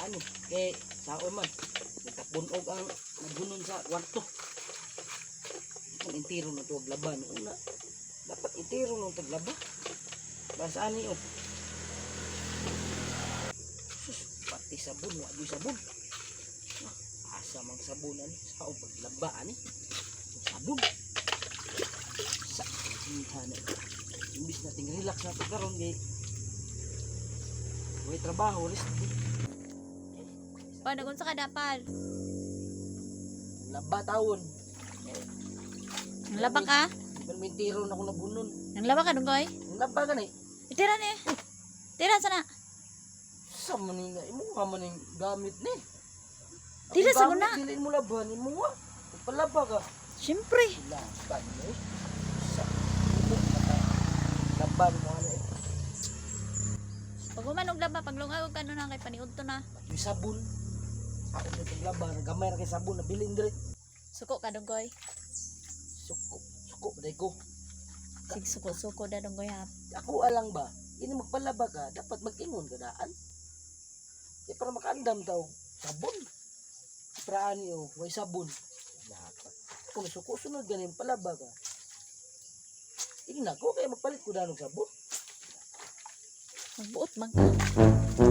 Ano? Kay sao man. Nagkapunog ang nagunon sa kwarto. Kung intiro na tuwag laban una. Dapat intiro nung taglaba. Basta ani oh. Sus, pati sabon, wa gyud sabon. Ah, asa mang sabon ani? Sao paglaba ani? Sabon. Sa na. Imbis na ting relax na to karon kay way trabaho, rest day. Pa, nagunsa ka dapat. Laba tawon. Nanglaba ka? Man mintiro na ko nabunon. Nanglaba ka, Dunggoy? Laba gani. Itira ni. Tira sana. Sa man ni nga imuha man ning gamit ni. Akong Tira sa gamit, guna. dili mo laban imuha. Palaba ka. Siyempre. Laban mo. Sa imo ka. Laban mo ano eh. Pag human og laba, paglungag og kano na kay paniudto na. Yung sabon. Ako na itong laban. Gamay ra kay sabon nabilin dire. Suko ka, Dunggoy. Suko, suko ba ko. Sig suko suko da, Dunggoy, ha. Ako alang ba, ini magpalaba ka, dapat mag-ingon ka daan. Eh, para makaandam tao, sabon. Para ani o, way sabon. Dapat. Kung suko sunod ganin, palaba ka. Ingna ko, kaya magpalit ko daan og sabon. Magbuot man ka.